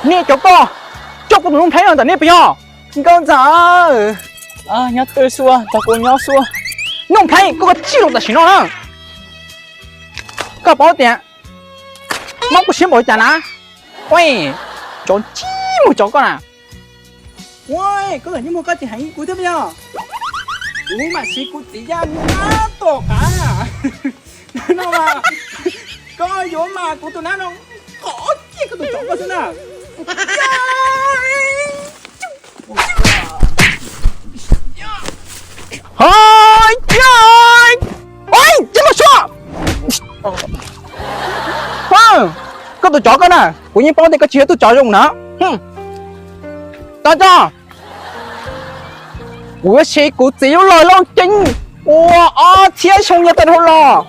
Nej cov koj coj kuv tus Nuj Nplhaib no ntawm nej puas yog? Nkauj Ntxawm, nyob twj xwb, tau kuv nyob xwb. Nuj Nplhaib, koj txij los tam sim no na. Koj paub tias mob kuv siab npaum li cas na. Ua, tsov ntsej muag tsov koj na. Ua, koj txom nyem muag koj tsis hais kuv thiab puas yog? Kuv mam siv kuv txiv yaj nab tom qav no mas, koj yuav mas kuv tus nab no qhov kiag koj tus tsov koj xwb na. Hos, ua, tsis muaj suab. Koj tus tsov koj na, kuv yeej paub tias koj tsis yog tug tsov zoo na. Tau tso, kuv yuav siv kuv txiv lub log loj ceeb ua ob txhiab xyoo nyob tag dhau los.